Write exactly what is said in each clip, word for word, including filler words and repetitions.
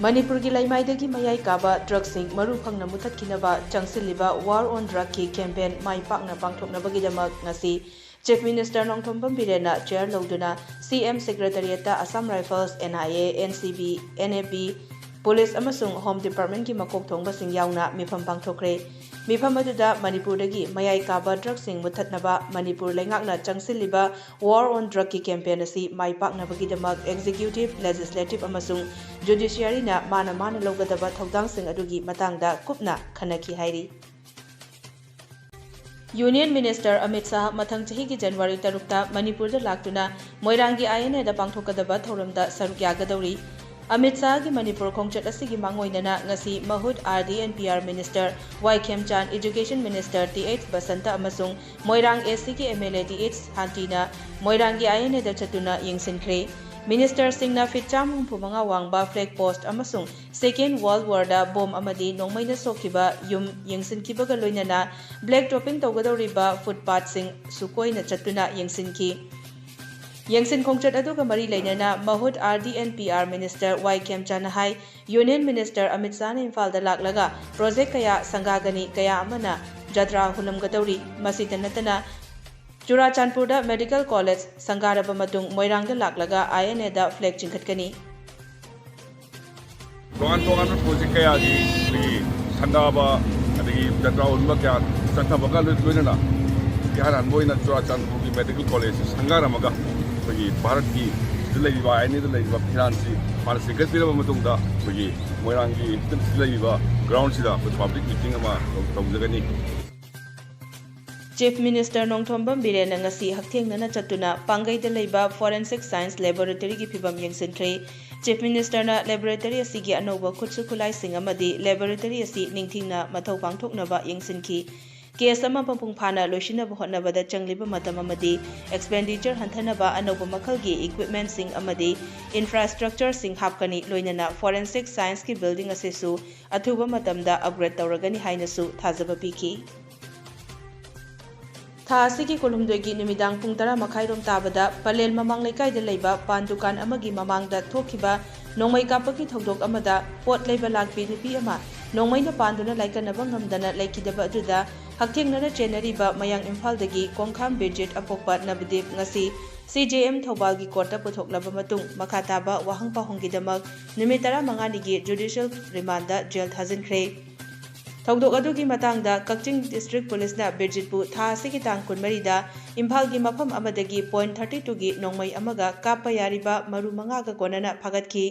ꯃꯅꯤꯄꯨꯔꯒꯤ ꯂꯩꯃꯥꯏꯗꯒꯤ ꯃꯌꯥꯏ ꯀꯥꯕ ꯗ꯭ꯔꯒꯁꯤꯡ ꯃꯔꯨ ꯐꯪꯅ ꯃꯨꯊꯠꯈꯤꯅꯕ ꯆꯪꯁꯤꯜꯂꯤꯕ War on Drugꯀꯤ campaign ꯃꯥꯏ ꯄꯥꯛꯅ ꯄꯥꯡꯊꯣꯛꯅꯕꯒꯤꯗꯃꯛ ꯉꯁꯤ Chief Minister ꯅꯣꯡꯊꯣꯝꯕꯝ ꯕꯤꯔꯦꯟꯅ chair ꯂꯧꯗꯨꯅ C M Secretariatꯇ Assam Rifles, N I A, N C B, N A B, Police ꯑꯃꯁꯨꯡ Home Departmentꯀꯤ ꯃꯀꯣꯛ ꯊꯣꯡꯕꯁꯤꯡ ꯌꯥꯎꯅ ꯃꯤꯐꯝ ꯄꯥꯡꯊꯣꯛꯈ꯭ꯔꯦ꯫ ꯃꯤꯐꯝ ꯑꯗꯨꯗ ꯃꯅꯤꯄꯨꯔꯗꯒꯤ ꯃꯌꯥꯏ ꯀꯥꯕ ꯗ꯭ꯔꯒꯁꯤꯡ ꯃꯨꯊꯠꯅꯕ ꯃꯅꯤꯄꯨꯔ ꯂꯩꯉꯥꯛꯅ ꯆꯪꯁꯤꯜꯂꯤꯕ War on Drugꯀꯤ campaign ꯑꯁꯤ ꯃꯥꯏ ꯄꯥꯛꯅꯕꯒꯤꯗꯃꯛ executive, legislative ꯑꯃꯁꯨꯡ judiciaryꯅ ꯃꯥꯅ ꯃꯥꯅ ꯂꯧꯒꯗꯕ ꯊꯧꯗꯥꯡꯁꯤꯡ ꯑꯗꯨꯒꯤ ꯃꯇꯥꯡꯗ ꯀꯨꯞꯅ ꯈꯟꯅꯈꯤ ꯍꯥꯏꯔꯤ꯫ Union Minister ꯑꯃꯤꯠ ꯁꯥꯍ ꯃꯊꯪ ꯆꯍꯤꯒꯤ January ꯇꯔꯨꯛꯇ ꯃꯅꯤꯄꯨꯔꯗ ꯂꯥꯛꯇꯨꯅ ꯃꯣꯏꯔꯥꯡꯒꯤ I N Aꯗ ꯄꯥꯡꯊꯣꯛꯀꯗꯕ ꯊꯧꯔꯝꯗ ꯁꯔꯨꯛ ꯌꯥꯒꯗꯧꯔꯤ꯫ ꯑꯃꯤꯠ ꯁꯥꯍꯒꯤ ꯃꯅꯤꯄꯨꯔ ꯈꯣꯡꯆꯠ ꯑꯁꯤꯒꯤ ꯃꯥꯡꯑꯣꯏꯅꯅ ꯉꯁꯤ ꯃꯍꯨꯠ R D and P R Minister Y Khemchand, Education Minister T H Basanta ꯑꯃꯁꯨꯡ ꯃꯣꯏꯔꯥꯡ A Cꯒꯤ M L A T H ꯁꯥꯟꯇꯤꯅ ꯃꯣꯏꯔꯥꯡꯒꯤ I N Aꯗ ꯆꯠꯇꯨꯅ ꯌꯦꯡꯁꯤꯟꯈ꯭ꯔꯦ꯫ Ministerꯁꯤꯡꯅ feet ꯆꯥꯝꯃ ꯍꯨꯝꯐꯨ ꯃꯉꯥ ꯋꯥꯡꯕ flag post ꯑꯃꯁꯨꯡ Second World Warꯗ bomb ꯑꯃꯗꯤ ꯅꯣꯡꯃꯩꯅ ꯁꯣꯛꯈꯤꯕ ꯌꯨꯝ ꯌꯦꯡꯁꯤꯟꯈꯤꯕꯒ ꯂꯣꯏꯅꯅ black topping ꯇꯧꯒꯗꯧꯔꯤꯕ footpathꯁꯤꯡ ꯁꯨꯀꯣꯏꯅ ꯆꯠꯇꯨꯅ ꯌꯦꯡꯁꯤꯟꯈꯤ꯫ ꯌꯦꯡꯁꯤꯟ ꯈꯣꯡꯆꯠ ꯑꯗꯨꯒ ꯃꯔꯤ ꯂꯩꯅꯅ ꯃꯍꯨꯠ R D and P R Minister Y ꯈꯦꯝꯆꯥꯟꯅ high, Union Minister Amit ꯁꯥꯍꯅ ꯏꯝꯐꯥꯜꯗ ꯂꯥꯛꯂꯒ project ꯀꯌꯥ ꯁꯪꯒꯥꯒꯅꯤ, ꯀꯌꯥ ꯑꯃꯅ ꯖꯇ꯭ꯔꯥ ꯍꯨꯜꯂꯝꯒꯗꯧꯔꯤ꯫ ꯃꯁꯤꯇ ꯅꯠꯇꯅ ꯆꯨꯔꯥꯆꯥꯟꯄꯨꯔꯗ Medical College ꯁꯪꯒꯥꯔꯕ ꯃꯇꯨꯡ ꯃꯣꯏꯔꯥꯡꯗ ꯂꯥꯛꯂꯒ I N Aꯗ flag ꯆꯤꯡꯈꯠꯀꯅꯤ꯫ ꯇꯣꯉꯥꯟ ꯇꯣꯉꯥꯟꯕ project ꯀꯌꯥꯒꯤ ꯑꯩꯈꯣꯏꯒꯤ ꯁꯪꯒꯥꯕ ꯑꯗꯒꯤ ꯖꯇ꯭ꯔꯥ ꯍꯨꯟꯕ ꯀꯌꯥ ꯆꯠꯊꯕꯒ ꯂꯣꯏ-, ꯂꯣꯏꯅꯅ ꯏꯍꯥꯟ ꯍꯥꯟꯕ ꯑꯣꯏꯅ ꯆꯨꯔꯥꯆꯥꯟꯄꯨꯔꯒꯤ Medical College ꯁꯪꯒꯥꯔꯝꯃꯒ ꯑꯩꯈꯣꯏꯒꯤ ꯚꯥꯔꯠꯀꯤ ꯁꯤꯗ ꯂꯩꯔꯤꯕ I N Aꯗ ꯂꯩꯔꯤꯕ ꯐꯤꯔꯥꯟꯁꯤ ꯍꯥꯟꯅ ꯆꯤꯡꯈꯠꯄꯤꯔꯕ ꯃꯇꯨꯡꯗ ꯑꯩꯈꯣꯏꯒꯤ ꯃꯣꯏꯔꯥꯡꯒꯤ ꯁꯤꯗ ꯂꯩꯔꯤꯕ groundꯁꯤꯗ ꯑꯩꯈꯣꯏ public meeting ꯑꯃ ꯇꯧ-, ꯇꯧꯖꯒꯅꯤ꯫ Chief Minister ꯅꯣꯡꯊꯣꯝꯕꯝ ꯕꯤꯔꯦꯟꯅ ꯉꯁꯤ ꯍꯛꯊꯦꯡꯅꯅ ꯆꯠꯇꯨꯅ ꯄꯥꯡꯒꯩꯗ ꯂꯩꯕ Forensic Science Laboratoryꯒꯤ ꯐꯤꯚꯝ ꯌꯦꯡꯁꯤꯟꯈ꯭ꯔꯦ꯫ Chief Ministerꯅ laboratory ꯑꯁꯤꯒꯤ ꯑꯅꯧꯕ ꯈꯨꯠꯁꯨ ꯈꯨꯠꯂꯥꯏꯁꯤꯡ ꯑꯃꯗꯤ laboratory ꯑꯁꯤ ꯅꯤꯡꯊꯤꯅ ꯃꯊꯧ ꯄꯥꯡꯊꯣꯛꯅꯕ ꯌꯦꯡꯁꯤꯟꯈꯤ꯫ Case ꯑꯃ ꯃꯄꯨꯡ ꯐꯥꯅ ꯂꯣꯏꯁꯤꯟꯅꯕ ꯍꯣꯠꯅꯕꯗ ꯆꯪꯂꯤꯕ ꯃꯇꯝ ꯑꯃꯗꯤ expenditure ꯍꯟꯊꯅꯕ ꯑꯅꯧꯕ ꯃꯈꯜꯒꯤ equipmentꯁꯤꯡ ꯑꯃꯗꯤ infrastructureꯁꯤꯡ ꯍꯥꯞꯀꯅꯤ, ꯂꯣꯏꯅꯅ Forensic Scienceꯀꯤ building ꯑꯁꯤꯁꯨ ꯑꯊꯨꯕ ꯃꯇꯝꯗ upgrade ꯇꯧꯔꯒꯅꯤ ꯍꯥꯏꯅꯁꯨ ꯊꯥꯖꯕ ꯄꯤꯈꯤ꯫ ꯊꯥ ꯑꯁꯤꯒꯤ ꯀꯨꯟꯍꯨꯝꯗꯣꯏꯒꯤ ꯅꯨꯃꯤꯗꯥꯡ ꯄꯨꯡ ꯇꯔꯥ ꯃꯈꯥꯏꯔꯣꯝ ꯇꯥꯕꯗ ꯄꯂꯦꯜ ꯃꯃꯥꯡ ꯂꯩꯀꯥꯏꯗ ꯂꯩꯕ ꯄꯥꯟ ꯗꯨꯀꯥꯟ ꯑꯃꯒꯤ ꯃꯃꯥꯡꯗ ꯊꯣꯛꯈꯤꯕ ꯅꯣꯡꯃꯩ ꯀꯥꯞꯄꯒꯤ ꯊꯧꯗꯣꯛ ꯑꯃꯗ ꯄꯣꯠ ꯂꯩꯕ ꯂꯥꯛꯄꯤ ꯅꯨꯄꯤ ꯑꯃ ꯅꯣꯡꯃꯩꯅ ꯄꯥꯟꯗꯨꯅ ꯂꯥꯏꯀꯠꯅꯕ ꯉꯝꯗꯅ ꯂꯩꯈꯤꯗꯕ ꯑꯗꯨꯗ ꯍꯛꯊꯦꯡꯅꯅ ꯆꯦꯟꯅꯔꯤꯕ ꯃꯌꯥꯡ ꯏꯝꯐꯥꯜꯗꯒꯤ ꯀꯣꯡꯈꯥꯝ ꯕꯤꯔꯖꯤꯠ ꯑꯄꯣꯛꯄ ꯅꯕꯗꯤꯞ ꯉꯁꯤ ꯁꯤ ꯖꯦ ꯑꯦꯝ ꯊꯧꯕꯥꯜꯒꯤ ꯀꯣꯔꯠꯇ ꯄꯨꯊꯣꯛꯂꯕ ꯃꯇꯨꯡ ꯃꯈꯥ ꯇꯥꯕ ꯋꯥꯍꯪ ꯄꯥꯎꯍꯪꯒꯤꯗꯃꯛ ꯅꯨꯃꯤꯠ ꯇꯔꯥꯃꯉꯥꯅꯤꯒꯤ ꯖꯨꯗꯤꯁꯤꯌꯦꯜ ꯔꯤꯃꯥꯟꯗ ꯖꯦꯜ ꯊꯥꯖꯤꯟꯈ꯭ꯔꯦ꯫ ꯊꯧꯗꯣꯛ ꯑꯗꯨꯒꯤ ꯃꯇꯥꯡꯗ ꯀꯛꯆꯤꯡ ꯗꯤꯁꯇ꯭ꯔꯤꯛ ꯄꯨꯂꯤꯁꯅ ꯕꯤꯔꯖꯤꯠꯄꯨ ꯊꯥ ꯑꯁꯤꯒꯤ ꯇꯥꯡ ꯀꯨꯟꯃꯔꯤꯗ ꯏꯝꯐꯥꯜꯒꯤ ꯃꯐꯝ ꯑꯃꯗꯒꯤ ꯄꯣꯏꯟꯠ ꯊꯥꯔꯇꯤ ꯇꯨꯒꯤ ꯅꯣꯡꯃꯩ ꯑꯃꯒ ꯀꯥꯞꯄ ꯌꯥꯔꯤꯕ ꯃꯔꯨ ꯃꯉꯥꯒ ꯀꯣꯟꯅꯅ ꯐꯥꯒꯠꯈꯤ꯫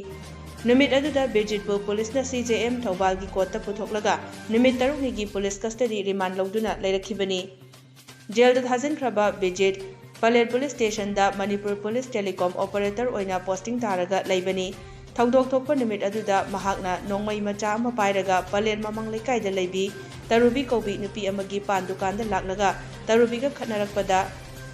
ꯅꯨꯃꯤꯠ ꯑꯗꯨꯗ ꯕꯤꯔꯖꯤꯠꯄꯨ ꯄꯨꯂꯤꯁꯅ ꯁꯤ ꯖꯦ ꯑꯦꯝ ꯊꯧꯕꯥꯜꯒꯤ ꯀꯣꯔꯠꯇ ꯄꯨꯊꯣꯛꯂꯒ ꯅꯨꯃꯤꯠ ꯇꯔꯨꯛꯅꯤꯒꯤ ꯄꯨꯂꯤꯁ ꯀꯁꯇꯗꯤ ꯔꯤꯃꯥꯟ ꯂꯧꯗꯨꯅ ꯂꯩꯔꯛꯈꯤꯕꯅꯤ꯫ ꯖꯦꯜꯗ ꯊꯥꯖꯤꯟꯈ꯭ꯔꯕ ꯕꯤꯔꯖꯤꯠ Pallel police ꯁ꯭ꯇꯦꯁꯟꯗ Manipur police telecom ꯑꯣꯄꯔꯦꯇꯔ ꯑꯣꯏꯅ ꯄꯣꯁꯇꯤꯡ ꯇꯥꯔꯒ ꯂꯩꯕꯅꯤ꯫ ꯊꯧꯗꯣꯛ ꯊꯣꯛꯄ ꯅꯨꯃꯤꯠ ꯑꯗꯨꯗ ꯃꯍꯥꯛꯅ ꯅꯣꯡꯃꯩ ꯃꯆꯥ ꯑꯃ ꯄꯥꯏꯔꯒ ꯄꯂꯦꯜ ꯃꯃꯥꯡ ꯂꯩꯀꯥꯏꯗ ꯂꯩꯕꯤ ꯇꯔꯨꯕꯤ ꯀꯧꯕꯤ ꯅꯨꯄꯤ ꯑꯃꯒꯤ ꯄꯥꯟ ꯗꯨꯀꯥꯟꯗ ꯂꯥꯛꯂꯒ ꯇꯔꯨꯕꯤꯒ ꯈꯠꯅꯔꯛꯄꯗ,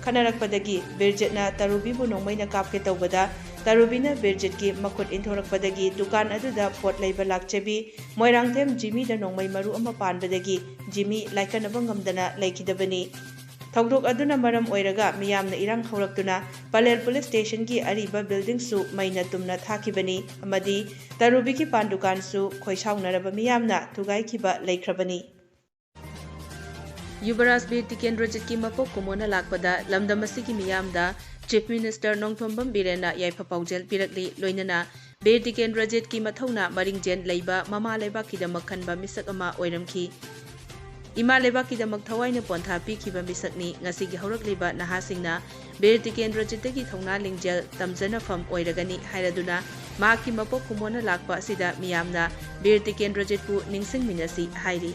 ꯈꯠꯅꯔꯛꯄꯗꯒꯤ ꯕꯤꯔꯖꯤꯠꯅ ꯇꯔꯨꯕꯤꯕꯨ ꯅꯣꯡꯃꯩꯅ ꯀꯥꯞꯀꯦ ꯇꯧꯕꯗ ꯇꯔꯨꯕꯤꯅ ꯕꯤꯔꯖꯤꯠꯀꯤ ꯃꯈꯨꯠ ꯏꯟꯊꯣꯔꯛꯄꯗꯒꯤ ꯗꯨꯀꯥꯟ ꯑꯗꯨꯗ ꯄꯣꯠ ꯂꯩꯕ ꯂꯥꯛꯆꯕꯤ ꯃꯣꯏꯔꯥꯡꯊꯦꯝ ꯖꯤꯃꯤꯗ ꯅꯣꯡꯃꯩ ꯃꯔꯨ ꯑꯃ ꯄꯥꯟꯕꯗꯒꯤ ꯖꯤꯃꯤ ꯂꯥꯏꯀꯠꯅꯕ ꯉꯝꯗꯅ ꯂꯩꯈꯤꯗꯕꯅꯤ꯫ ꯊꯧꯗꯣꯛ ꯑꯗꯨꯅ ꯃꯔꯝ ꯑꯣꯏꯔꯒ ꯃꯤꯌꯥꯝꯅ ꯏꯔꯥꯡ ꯍꯧꯔꯛꯇꯨꯅ ꯄꯂꯦꯜ ꯄꯨꯂꯤꯁ ꯁ꯭ꯇꯦꯁꯟꯒꯤ ꯑꯔꯤꯕ ꯕꯤꯜꯗꯤꯡꯁꯨ ꯃꯩꯅ ꯇꯨꯝꯅ ꯊꯥꯈꯤꯕꯅꯤ ꯑꯃꯗꯤ ꯇꯔꯨꯕꯤꯒꯤ ꯄꯥꯟ ꯗꯨꯀꯥꯟꯁꯨ ꯈꯣꯏꯁꯥꯎꯅꯔꯕ ꯃꯤꯌꯥꯝꯅ ꯊꯨꯒꯥꯏꯈꯤꯕ ꯂꯩꯈ꯭ꯔꯕꯅꯤ꯫ ꯌꯨꯕꯔꯥꯖ ꯕꯤꯔ ꯇꯤꯀꯦꯟꯗ꯭ꯔꯖꯤꯠꯀꯤ ꯃꯄꯣꯛ ꯀꯨꯝꯑꯣꯟꯅ ꯂꯥꯛꯄꯗ ꯂꯝꯗꯝ ꯑꯁꯤꯒꯤ ꯃꯤꯌꯥꯝꯗ ꯆꯤꯐ ꯃꯤꯅꯤꯁꯇꯔ ꯅꯣꯡꯊꯣꯝꯕꯝ ꯕꯤꯔꯦꯟꯅ ꯌꯥꯏꯐ ꯄꯥꯎꯖꯦꯜ ꯄꯤꯔꯛꯂꯤ꯫ ꯂꯣꯏꯅꯅ ꯕꯤꯔ ꯇꯤꯀꯦꯟꯗ꯭ꯔꯖꯤꯠꯀꯤ ꯃꯊꯧꯅꯥ ꯃꯔꯤꯡꯖꯦꯟ ꯂꯩꯕ ꯃꯃꯥ ꯂꯩꯕꯥꯛꯀꯤꯗꯃꯛ ꯈꯟꯕ ꯃꯤꯁꯛ ꯑꯃ ꯑꯣꯏꯔꯝꯈꯤ꯫ ꯏꯃꯥ ꯂꯩꯕꯥꯛꯀꯤꯗꯃꯛ ꯊꯋꯥꯏꯅ ꯄꯣꯟꯊꯥ ꯄꯤꯈꯤꯕ ꯃꯤꯁꯛꯅꯤ꯫ ꯉꯁꯤꯒꯤ ꯍꯧꯔꯛꯂꯤꯕ ꯅꯍꯥꯁꯤꯡꯅ ꯕꯤꯔ ꯇꯤꯀꯦꯟꯗ꯭ꯔꯖꯤꯠꯇꯒꯤ ꯊꯧꯅꯥ ꯂꯤꯡꯖꯦꯜ ꯇꯝꯖꯅꯐꯝ ꯑꯣꯏꯔꯒꯅꯤ ꯍꯥꯏꯔꯗꯨꯅ ꯃꯍꯥꯛꯀꯤ ꯃꯄꯣꯛ ꯀꯨꯝꯑꯣꯟꯅ ꯂꯥꯛꯄ ꯑꯁꯤꯗ ꯃꯤꯌꯥꯝꯅ ꯕꯤꯔ ꯇꯤꯀꯦꯟꯗ꯭ꯔꯖꯤꯠꯄꯨ ꯅꯤꯡꯁꯤꯡꯃꯤꯟꯅꯁꯤ ꯍꯥꯏꯔꯤ꯫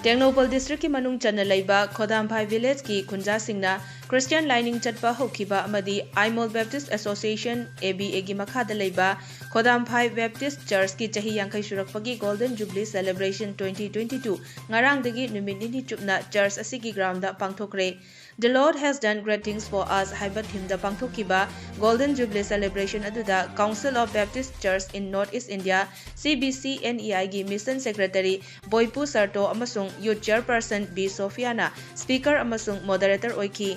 ꯇꯦꯡꯅꯧꯄꯜ ꯗꯤꯁꯇ꯭ꯔꯤꯛꯀꯤ ꯃꯅꯨꯡ ꯆꯟꯅ ꯂꯩꯕ ꯈꯣꯗꯥꯝꯐꯥꯏ ꯚꯤꯂꯦꯖꯀꯤ ꯈꯨꯟꯖꯥꯁꯤꯡꯅ ꯈ꯭ꯔꯤꯁꯇꯤꯌꯥꯟ ꯂꯥꯏꯅꯤꯡ ꯆꯠꯄ ꯍꯧꯈꯤꯕ ꯑꯃꯗꯤ Aimol Baptist association, A B ꯑꯦꯒꯤ ꯃꯈꯥꯗ ꯂꯩꯕ ꯈꯣꯗꯥꯝꯐꯥꯏ ꯕꯦꯞꯇꯤꯁ ꯆꯔꯆꯀꯤ ꯆꯍꯤ ꯌꯥꯡꯈꯩ ꯁꯨꯔꯛꯄꯒꯤ golden jubilee celebration twenty twenty two ꯉꯔꯥꯡꯗꯒꯤ ꯅꯨꯃꯤꯠ ꯅꯤꯅꯤ ꯆꯨꯞꯅ ꯆꯔꯆ ꯑꯁꯤꯒꯤ ꯒ꯭ꯔꯥꯎꯟꯗ ꯄꯥꯡꯊꯣꯛꯈ꯭ꯔꯦ꯫ The Lord has done great things for us ꯍꯥꯏꯕ ꯊꯤꯝꯗ ꯄꯥꯡꯊꯣꯛꯈꯤꯕ ꯒꯣꯜꯗꯟ ꯖꯨꯕꯤꯂꯤ ꯁꯦꯂꯦꯕ꯭ꯔꯦꯁꯟ ꯑꯗꯨꯗ Council of Baptist Church in North East India, C B C N E ꯑꯥꯏꯒꯤ ꯃꯤꯁꯟ ꯁꯦꯀ꯭ꯔꯦꯇꯔꯤ ꯕꯣꯏꯄꯨ ꯁꯔꯇꯣ ꯑꯃꯁꯨꯡ ꯌꯨꯠ ꯆꯦꯌꯔꯄꯔꯁꯟ ꯕꯤ ꯁꯣꯐꯤꯌꯥꯅ ꯁ꯭ꯄꯤꯀꯔ ꯑꯃꯁꯨꯡ ꯃꯣꯗꯔꯦꯇꯔ ꯑꯣꯏꯈꯤ꯫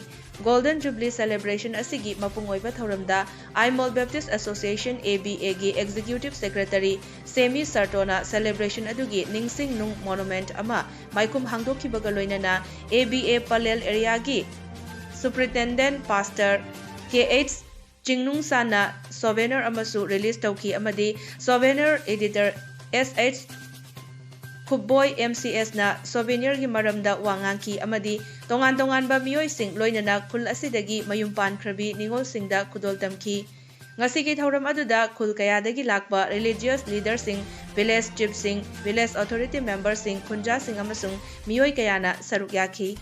Golden Jubilee Celebration ꯑꯁꯤꯒꯤ ꯃꯄꯨꯡ ꯑꯣꯏꯕ ꯊꯧꯔꯝꯗ Aimol Baptist Association, A B A, ꯒꯤ Executive Secretary ꯁꯦꯃꯤ ꯁꯔꯇꯣꯅ celebration ꯑꯗꯨꯒꯤ ꯅꯤꯡꯁꯤꯡ ꯅꯨꯡ monument ꯑꯃ ꯃꯥꯏꯈꯨꯝ ꯍꯥꯡꯗꯣꯛꯈꯤꯕꯒ ꯂꯣꯏꯅꯅ A B A Pallel area ꯒꯤ Superintendent Pastor K H ꯆꯤꯡꯅꯨꯡꯁꯥꯅ souvenir ꯑꯃꯁꯨ release ꯇꯧꯈꯤ ꯑꯃꯗꯤ souvenir editor S H ꯈꯨꯕꯣꯏ M C S ꯅ souvenir ꯒꯤ ꯃꯔꯝꯗ ꯋꯥ ꯉꯥꯡꯈꯤ ꯑꯃꯗꯤ ꯇꯣꯉꯥꯟ ꯇꯣꯉꯥꯟꯕ ꯃꯤꯑꯣꯏꯁꯤꯡ ꯂꯣꯏꯅꯅ ꯈꯨꯜ ꯑꯁꯤꯗꯒꯤ ꯃꯌꯨꯝ ꯄꯥꯟꯈ꯭ꯔꯕꯤ ꯅꯤꯉꯣꯜꯁꯤꯡꯗ ꯈꯨꯗꯣꯜ ꯇꯝꯈꯤ꯫ ꯉꯁꯤꯒꯤ ꯊꯧꯔꯝ ꯑꯗꯨꯗ ꯈꯨꯜ ꯀꯌꯥꯗꯒꯤ ꯂꯥꯛꯄ religious leader ꯁꯤꯡ, village chief ꯁꯤꯡ, village authority member ꯁꯤꯡ, ꯈꯨꯟꯖꯥꯁꯤꯡ ꯑꯃꯁꯨꯡ ꯃꯤꯑꯣꯏ ꯀꯌꯥꯅ ꯁꯔꯨꯛ ꯌꯥꯈꯤ꯫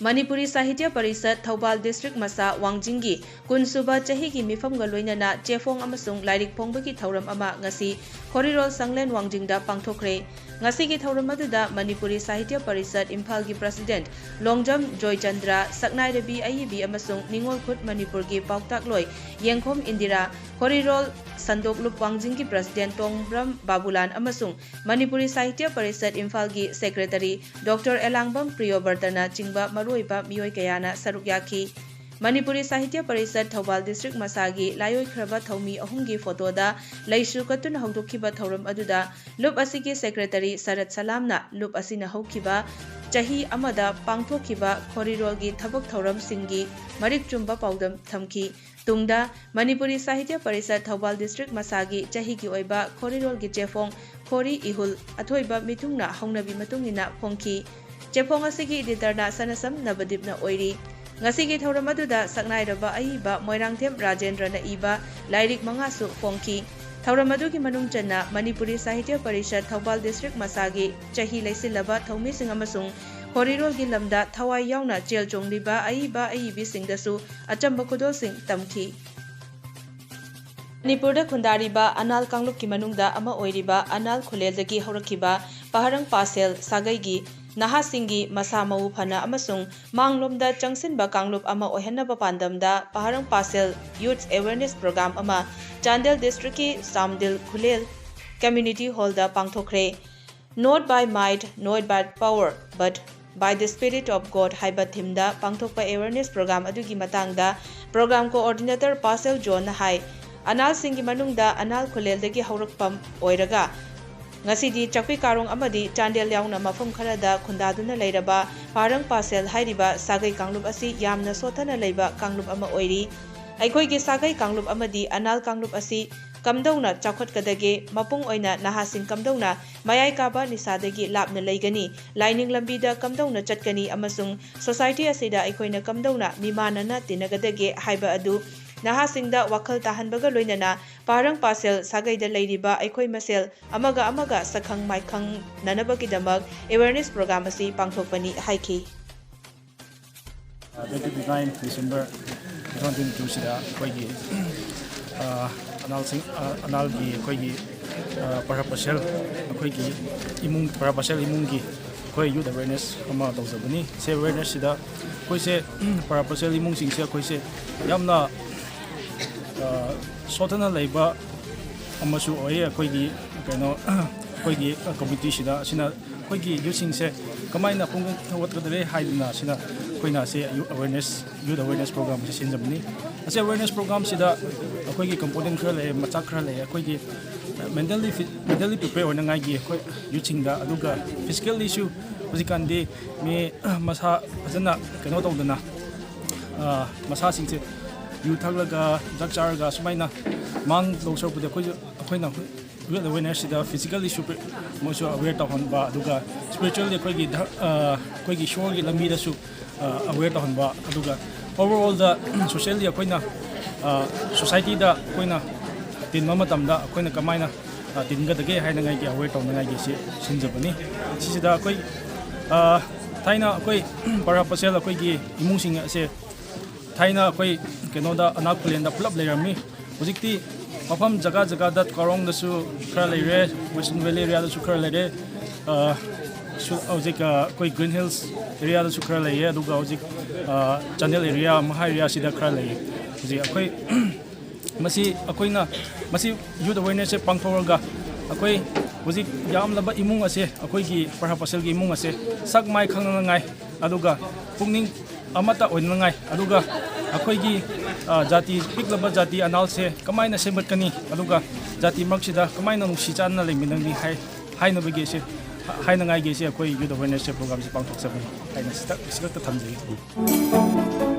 ꯃꯅꯤꯄꯨꯔꯤ ꯁꯥꯍꯤꯇ꯭ꯌ ꯄꯔꯤꯁꯠ ꯊꯧꯕꯥꯜ district ꯃꯁꯥ ꯋꯥꯡꯖꯤꯡꯒꯤ ꯀꯨꯟꯁꯨꯕ ꯆꯍꯤꯒꯤ ꯃꯤꯐꯝꯒ ꯂꯣꯏꯅꯅ ꯆꯦꯐꯣꯡ ꯑꯃꯁꯨꯡ ꯂꯥꯏꯔꯤꯛ ꯐꯣꯡꯕꯒꯤ ꯊꯧꯔꯝ ꯑꯃ ꯉꯁꯤ ꯈꯣꯔꯤꯔꯣꯜ ꯁꯪꯂꯦꯟ ꯋꯥꯡꯖꯤꯡꯗ ꯄꯥꯡꯊꯣꯛꯈ꯭ꯔꯦ꯫ ꯉꯁꯤꯒꯤ ꯊꯧꯔꯝ ꯑꯗꯨꯗ ꯃꯅꯤꯄꯨꯔꯤ ꯁꯥꯍꯤꯇ꯭ꯌ ꯄꯔꯤꯁꯠ ꯏꯝꯐꯥꯜꯒꯤ president ꯂꯣꯡꯖꯝ ꯖꯣꯏꯆꯟꯗ꯭ꯔ, ꯁꯛꯅꯥꯏꯔꯕꯤ ꯑꯏꯕꯤ ꯑꯃꯁꯨꯡ ꯅꯤꯉꯣꯜ ꯈꯨꯠ ꯃꯅꯤꯄꯨꯔꯒꯤ ꯄꯥꯎꯇꯥꯛꯂꯣꯏ ꯌꯦꯡꯈꯣꯝ ꯏꯟꯗꯤꯔꯥ, ꯈꯣꯔꯤꯔꯣꯜ ꯁꯟꯗꯣꯛꯂꯨꯞ ꯋꯥꯡꯖꯤꯡꯒꯤ president ꯇꯣꯡꯕ꯭ꯔꯝ ꯕꯥꯕꯨꯂꯥꯟ ꯑꯃꯁꯨꯡ ꯃꯅꯤꯄꯨꯔꯤ ꯁꯥꯍꯤꯇ꯭ꯌ ꯄꯔꯤꯁꯠ ꯏꯝꯐꯥꯜꯒꯤ secretary ꯗꯣꯛꯇꯔ ꯑꯦꯂꯥꯡꯕꯝ ꯄ꯭ꯔꯤꯌꯣꯕꯔꯇꯅ ꯆꯤꯡꯕ ꯃꯔꯨꯑꯣꯏꯕ ꯃꯤꯑꯣꯏ ꯀꯌꯥꯅ ꯁꯔꯨꯛ ꯌꯥꯈꯤ꯫ ꯃꯅꯤꯄꯨꯔꯤ ꯁꯥꯍꯤꯇ꯭ꯌ ꯄꯔꯤꯁꯠ ꯊꯧꯕꯥꯜ district ꯃꯁꯥꯒꯤ ꯂꯥꯏꯑꯣꯏꯈ꯭ꯔꯕ ꯊꯧꯃꯤ ꯑꯍꯨꯝꯒꯤ photo ꯗ ꯂꯩꯁꯨ ꯀꯠꯇꯨꯅ ꯍꯧꯗꯣꯛꯈꯤꯕ ꯊꯧꯔꯝ ꯑꯗꯨꯗ ꯂꯨꯞ ꯑꯁꯤꯒꯤ secretary ꯁꯔꯠ ꯁꯂꯥꯝꯅ ꯂꯨꯞ ꯑꯁꯤꯅ ꯍꯧꯈꯤꯕ ꯆꯍꯤ ꯑꯃꯗ ꯄꯥꯡꯊꯣꯛꯈꯤꯕ ꯈꯣꯔꯤꯔꯣꯜꯒꯤ ꯊꯕꯛ ꯊꯧꯔꯝꯁꯤꯡꯒꯤ ꯃꯔꯤꯛ ꯆꯨꯝꯕ ꯄꯥꯎꯗꯝ ꯊꯝꯈꯤ꯫ ꯇꯨꯡꯗ ꯃꯅꯤꯄꯨꯔꯤ ꯁꯥꯍꯤꯇ꯭ꯌ ꯄꯔꯤꯁꯠ ꯊꯧꯕꯥꯜ district ꯃꯁꯥꯒꯤ ꯆꯍꯤꯒꯤ ꯑꯣꯏꯕ ꯈꯣꯔꯤꯔꯣꯜꯒꯤ ꯆꯦꯐꯣꯡ ꯈꯣꯔꯤ ꯏꯍꯨꯜ ꯑꯊꯣꯏꯕ ꯃꯤꯊꯨꯡꯅ ꯍꯧꯅꯕꯤ ꯃꯇꯨꯡ ꯏꯟꯅ ꯐꯣꯡꯈꯤ꯫ ꯆꯦꯐꯣꯡ ꯑꯁꯤꯒꯤ editor ꯅ ꯁꯅꯁꯝ ꯅꯕꯗꯤꯞꯅ ꯑꯣꯏꯔꯤ꯫ ꯉꯁꯤꯒꯤ ꯊꯧꯔꯝ ꯑꯗꯨꯗ ꯁꯛꯅꯥꯏꯔꯕ ꯑꯏꯕ ꯃꯣꯏꯔꯥꯡꯊꯦꯝ ꯔꯥꯖꯦꯟꯗ꯭ꯔꯅ ꯏꯕ ꯂꯥꯏꯔꯤꯛ ꯃꯉꯥꯁꯨ ꯐꯣꯡꯈꯤ꯫ ꯊꯧꯔꯝ ꯑꯗꯨꯒꯤ ꯃꯅꯨꯡ ꯆꯟꯅ ꯃꯅꯤꯄꯨꯔꯤ ꯁꯥꯍꯤꯇ꯭ꯌ ꯄꯔꯤꯁꯠ ꯊꯧꯕꯥꯜ district ꯃꯁꯥꯒꯤ ꯆꯍꯤ ꯂꯩꯁꯤꯜꯂꯕ ꯊꯧꯃꯤꯁꯤꯡ ꯑꯃꯁꯨꯡ ꯈꯣꯔꯤꯔꯣꯜꯒꯤ ꯂꯝꯗ ꯊꯋꯥꯏ ꯌꯥꯎꯅ ꯆꯦꯜ ꯆꯣꯡꯂꯤꯕ ꯑꯏꯕ ꯑꯏꯕꯤꯁꯤꯡꯗꯁꯨ ꯑꯆꯝꯕ ꯈꯨꯗꯣꯜꯁꯤꯡ ꯇꯝꯈꯤ꯫ ꯃꯅꯤꯄꯨꯔꯗ ꯈꯨꯟꯗꯥꯔꯤꯕ ꯑꯅꯥꯜ ꯀꯥꯡꯂꯨꯞꯀꯤ ꯃꯅꯨꯡꯗ ꯑꯃ ꯑꯣꯏꯔꯤꯕ ꯑꯅꯥꯜ ꯈꯨꯂꯦꯜꯗꯒꯤ ꯍꯧꯔꯛꯈꯤꯕ ꯄꯍꯔꯪ ꯄꯥꯁꯦꯜ ꯁꯥꯒꯩꯒꯤ ꯅꯍꯥꯁꯤꯡꯒꯤ ꯃꯁꯥ ꯃꯎ ꯐꯅ ꯑꯃꯁꯨꯡ ꯃꯥꯡꯂꯣꯝꯗ ꯆꯪꯁꯤꯟꯕ ꯀꯥꯡꯂꯨꯞ ꯑꯃ ꯑꯣꯏꯍꯟꯅꯕ ꯄꯥꯟꯗꯝꯗ ꯄꯍꯔꯪ ꯄꯥꯁꯦꯜ Youth Awareness Program ꯑꯃ ꯆꯥꯟꯗꯦꯜ district ꯀꯤ ꯆꯥꯝꯗꯤꯜ ꯈꯨꯂꯦꯜ community hall the ꯄꯥꯡꯊꯣꯛꯈ꯭ꯔꯦ꯫ Not by might, not by power, but By the Spirit of God ꯍꯥꯏꯕ ꯊꯤꯝꯗ ꯄꯥꯡꯊꯣꯛꯄ ꯑꯦꯋꯦꯔꯅꯦꯁ ꯄ꯭ꯔꯣꯒ꯭ꯔꯥꯝ ꯑꯗꯨꯒꯤ ꯃꯇꯥꯡꯗ ꯄ꯭ꯔꯣꯒ꯭ꯔꯥꯝ ꯀꯣꯑꯣꯔꯗꯤꯅꯦꯇꯔ ꯄꯥꯁꯦꯜ ꯖꯣꯟꯅ ꯍꯥꯏ, ꯑꯅꯥꯜꯁꯤꯡꯒꯤ ꯃꯅꯨꯡꯗ ꯑꯅꯥꯜ ꯈꯨꯂꯦꯜꯗꯒꯤ ꯍꯧꯔꯛꯐꯝ ꯑꯣꯏꯔꯒ ꯉꯁꯤꯗꯤ ꯆꯥꯛꯄꯤ ꯀꯥꯔꯣꯡ ꯑꯃꯗꯤ ꯆꯥꯟꯗꯦꯜ ꯌꯥꯎꯅ ꯃꯐꯝ ꯈꯔꯗ ꯈꯨꯟꯗꯥꯗꯨꯅ ꯂꯩꯔꯕ ꯄꯥꯔꯪ ꯄꯥꯁꯦꯜ ꯍꯥꯏꯔꯤꯕ ꯁꯥꯒꯩ ꯀꯥꯡꯂꯨꯞ ꯑꯁꯤ ꯌꯥꯝꯅ ꯁꯣꯠꯊꯅ ꯂꯩꯕ ꯀꯥꯡꯂꯨꯞ ꯑꯃ ꯑꯣꯏꯔꯤ꯫ ꯑꯩꯈꯣꯏꯒꯤ ꯁꯥꯒꯩ ꯀꯥꯡꯂꯨꯞ ꯑꯃꯗꯤ ꯑꯅꯥꯜ ꯀꯥꯡꯂꯨꯞ ꯑꯁꯤ ꯀꯝꯗꯧꯅ ꯆꯥꯎꯈꯠꯀꯗꯒꯦ, ꯃꯄꯨꯡ ꯑꯣꯏꯅ ꯅꯍꯥꯁꯤꯡ ꯀꯝꯗꯧꯅ ꯃꯌꯥꯏ ꯀꯥꯕ ꯅꯤꯁꯥꯗꯒꯤ ꯂꯥꯞꯅ ꯂꯩꯒꯅꯤ, ꯂꯥꯏꯅꯤꯡ ꯂꯝꯕꯤꯗ ꯀꯝꯗꯧꯅ ꯆꯠꯀꯅꯤ ꯑꯃꯁꯨꯡ ꯁꯣꯁꯥꯏꯇꯤ ꯑꯁꯤꯗ ꯑꯩꯈꯣꯏꯅ ꯀꯝꯗꯧꯅ ꯃꯤꯃꯥꯟꯅꯅ ꯇꯤꯟꯅꯒꯗꯒꯦ ꯍꯥꯏꯕ ꯑꯗꯨ ꯅꯍꯥꯁꯤꯡꯗ ꯋꯥꯈꯜ ꯇꯥꯍꯟꯕꯒ ꯂꯣꯏꯅꯅ ꯄꯥꯔꯪ ꯄꯥꯁꯦꯜ ꯁꯥꯒꯩꯗ ꯂꯩꯔꯤꯕ ꯑꯩꯈꯣꯏ ꯃꯁꯦꯜ ꯑꯃꯒ ꯑꯃꯒ ꯁꯛꯈꯪ ꯃꯥꯏꯈꯪꯅꯅꯕꯒꯤꯗꯃꯛ ꯑꯦꯋꯦꯔꯅꯦꯁ ꯄ꯭ꯔꯣꯒ꯭ꯔꯥꯝ ꯑꯁꯤ ꯄꯥꯡꯊꯣꯛꯄꯅꯤ ꯍꯥꯏꯈꯤ꯫ Twenty nine December two thousand twenty two ꯁꯤꯗ ꯑꯩꯈꯣꯏꯒꯤ ꯑ, ꯑꯅꯥꯜꯁꯤꯡ ꯑ, ꯑꯅꯥꯜꯒꯤ ꯑꯩꯈꯣꯏꯒꯤ ꯑ, ꯄꯔꯥ ꯄꯥꯁꯦꯜ ꯑꯩꯈꯣꯏꯒꯤ ꯏꯃꯨꯡ ꯄꯔꯥ ꯄꯥꯁꯦꯜ ꯏꯃꯨꯡꯒꯤ ꯑꯩꯈꯣꯏ ꯌꯨꯠ ꯑꯦꯋꯦꯔꯅꯦꯁ ꯑꯃ ꯇꯧꯖꯕꯅꯤ꯫ ꯁꯤ ꯑꯦꯋꯦꯔꯅꯦꯁꯁꯤꯗ ꯑꯩꯈꯣꯏꯁꯦ ꯄꯔꯥ ꯄꯥꯁꯦꯜ ꯏꯃꯨꯡꯁꯤꯡꯁꯦ ꯑꯩꯈꯣꯏꯁꯦ ꯌꯥꯝꯅ ꯑ, ꯁꯣꯠꯊꯅ ꯂꯩꯕ ꯑꯃꯁꯨ ꯑꯣꯏ꯫ ꯑꯩꯈꯣꯏꯒꯤ ꯀꯩꯅꯣ ꯑꯩꯈꯣꯏꯒꯤ ꯀꯝꯃ꯭ꯌꯨꯅꯤꯇꯤꯁꯤꯗ ꯑꯁꯤꯅ ꯑꯩꯈꯣꯏꯒꯤ ꯌꯨꯠꯁꯤꯡꯁꯦ ꯀꯃꯥꯏꯅ ꯄꯨꯛꯅꯤꯡ ꯊꯧꯒꯠꯀꯗꯒꯦ ꯍꯥꯏꯗꯨꯅ ꯑꯁꯤꯅ ꯑꯩꯈꯣꯏꯅ ꯑꯁꯤ ꯑꯦꯋꯦꯔꯅꯦꯁ ꯌꯨꯠ ꯑꯦꯋꯦꯔꯅꯦꯁ ꯄ꯭ꯔꯣꯒ꯭ꯔꯥꯝ ꯑꯁꯤ ꯁꯤꯟꯖꯕꯅꯤ꯫ ꯑꯁꯤ ꯑꯦꯋꯦꯔꯅꯦꯁ ꯄ꯭ꯔꯣꯒ꯭ꯔꯥꯝꯁꯤꯗ ꯑꯩꯈꯣꯏꯒꯤ ꯀꯝꯄꯣꯅꯦꯟ ꯈꯔ ꯂꯩ, ꯃꯆꯥꯛ ꯈꯔ ꯂꯩ꯫ ꯑꯩꯈꯣꯏꯒꯤ ꯃꯦꯟꯇꯦꯜꯂꯤ ꯃꯦꯟꯇꯦꯜꯂꯤ ꯄ꯭ꯔꯤꯄꯦꯌꯔ ꯑꯣꯏꯅꯉꯥꯏꯒꯤ ꯑꯩꯈꯣꯏ ꯌꯨꯠꯁꯤꯡꯗ, ꯑꯗꯨꯒ ꯐꯤꯖꯤꯀꯦꯜꯂꯤꯁꯨ ꯍꯧꯖꯤꯛꯀꯥꯟꯗꯤ ꯃꯤ ꯃꯁꯥ ꯐꯖꯅ ꯀꯩꯅꯣ ꯇꯧꯗꯅ ꯑ, ꯃꯁꯥꯁꯤꯡꯁꯦ ꯌꯨ ꯊꯛꯂꯒ ꯗ꯭ꯔꯒ ꯆꯥꯔꯒ ꯁꯨꯃꯥꯏꯅ ꯃꯥꯡꯗꯧ ꯁꯔꯨꯛꯄꯨꯗꯤ ꯑꯩꯈꯣꯏꯁꯨ ꯑꯩꯈꯣꯏꯅ ꯌꯨꯠ ꯑꯦꯋꯦꯔꯅꯦꯁꯁꯤꯗ ꯐꯤꯖꯤꯀꯦꯜꯂꯤꯁꯨ ꯃꯣꯏꯁꯨ ꯑꯋꯦꯌꯔ ꯇꯧꯍꯟꯕ, ꯑꯗꯨꯒ ꯁ꯭ꯄꯤꯔꯤꯆꯨꯋꯦꯜꯂꯤ ꯑꯩꯈꯣꯏꯒꯤ ꯙꯔ-, ꯑ, ꯑꯩꯈꯣꯏꯒꯤ ꯏꯁꯣꯔꯒꯤ ꯂꯝꯕꯤꯗꯁꯨ ꯑ, ꯑꯋꯦꯌꯔ ꯇꯧꯍꯟꯕ, ꯑꯗꯨꯒ ꯑꯣꯚꯔꯑꯣꯜꯗ ꯁꯣꯁꯤꯌꯦꯜꯂꯤ ꯑꯩꯈꯣꯏꯅ ꯑ, ꯁꯣꯁꯥꯏꯇꯤꯗ ꯑꯩꯈꯣꯏꯅ ꯇꯤꯟꯕ ꯃꯇꯝꯗ ꯑꯩꯈꯣꯏꯅ ꯀꯃꯥꯏꯅ ꯑ, ꯇꯤꯟꯒꯗꯒꯦ ꯍꯥꯏꯅꯉꯥꯏꯒꯤ ꯑꯋꯦꯌꯔ ꯇꯧꯅꯉꯥꯏꯒꯤ ꯁꯤ ꯁꯤꯟꯖꯕꯅꯤ꯫ ꯁꯤꯁꯤꯗ ꯑꯩꯈꯣꯏ ꯑ, ꯊꯥꯏꯅ ꯑꯩꯈꯣꯏ ꯄꯔꯥ ꯄꯥꯁꯦꯜ ꯑꯩꯈꯣꯏꯒꯤ ꯏꯃꯨꯡꯁꯤꯡ ꯑꯁꯦ ꯊꯥꯏꯅ ꯑꯩꯈꯣꯏ ꯀꯩꯅꯣꯗ ꯑꯅꯥꯜ ꯈꯨꯂꯦꯟꯗ ꯄꯨꯂꯞ ꯂꯩꯔꯝꯃꯤ꯫ ꯍꯧꯖꯤꯛꯇꯤ ꯃꯐꯝ ꯖꯒꯥ ꯖꯒꯥꯗ ꯀꯥꯔꯣꯡꯗꯁꯨ ꯈꯔ ꯂꯩꯔꯦ, ꯋꯦꯁꯇꯔꯟ ꯚꯦꯂꯤ ꯑꯦꯔꯤꯌꯥꯗꯁꯨ ꯈꯔ ꯂꯩꯔꯦ, ꯑ, ꯁꯨ-, ꯍꯧꯖꯤꯛ ꯑ, ꯑꯩꯈꯣꯏ ꯒ꯭ꯔꯤꯟ ꯍꯤꯜꯁ ꯑꯦꯔꯤꯌꯥꯗꯁꯨ ꯈꯔ ꯂꯩꯌꯦ, ꯑꯗꯨꯒ ꯍꯧꯖꯤꯛ ꯑ, ꯆꯥꯟꯗꯦꯜ ꯑꯦꯔꯤꯌꯥ, ꯃꯍꯥ ꯑꯦꯔꯤꯌꯥꯁꯤꯗ ꯈꯔ ꯂꯩꯌꯦ꯫ ꯍꯧꯖꯤꯛ ꯑꯩꯈꯣꯏ ꯃꯁꯤ ꯑꯩꯈꯣꯏꯅ ꯃꯁꯤ ꯌꯨꯠ ꯑꯦꯋꯦꯔꯅꯦꯁꯁꯦ ꯄꯥꯡꯊꯣꯛꯑꯒ ꯑꯩꯈꯣꯏ ꯍꯧꯖꯤꯛ ꯌꯥꯝꯂꯕ ꯏꯃꯨꯡ ꯑꯁꯦ, ꯑꯩꯈꯣꯏꯒꯤ ꯄ꯭ꯔꯍꯥ ꯄꯁꯦꯜꯒꯤ ꯏꯃꯨꯡ ꯑꯁꯦ ꯁꯛ ꯃꯥꯏ ꯈꯪꯅꯅꯉꯥꯏ, ꯑꯗꯨꯒ ꯄꯨꯛꯅꯤꯡ ꯑꯃꯠꯇ ꯑꯣꯏꯅꯉꯥꯏ, ꯑꯗꯨꯒ ꯑꯩꯈꯣꯏꯒꯤ, ꯑ, ꯖꯥꯇꯤ, ꯄꯤꯛꯂꯕ ꯖꯥꯇꯤ ꯑꯅꯥꯜꯁꯦ ꯀꯃꯥꯏꯅ ꯁꯦꯝꯒꯠꯀꯅꯤ, ꯑꯗꯨꯒ ꯖꯥꯇꯤ ꯃꯔꯛꯁꯤꯗ ꯀꯃꯥꯏꯅ ꯅꯨꯡꯁꯤ ꯆꯥꯟꯅꯅ ꯂꯩꯃꯤꯟꯅꯒꯅꯤ ꯍꯥꯏ-, ꯍꯥꯏꯅꯕꯒꯤ ꯑꯁꯦ, ꯍꯥꯏꯅꯉꯥꯏꯒꯤ ꯑꯁꯦ ꯑꯩꯈꯣꯏ youth awareness programꯁꯦ ꯄꯥꯡꯊꯣꯛꯆꯕꯅꯤ ꯍꯥꯏꯅ ꯁꯤꯗ, ꯁꯤꯈꯛꯇ ꯊꯝꯖꯒꯦ꯫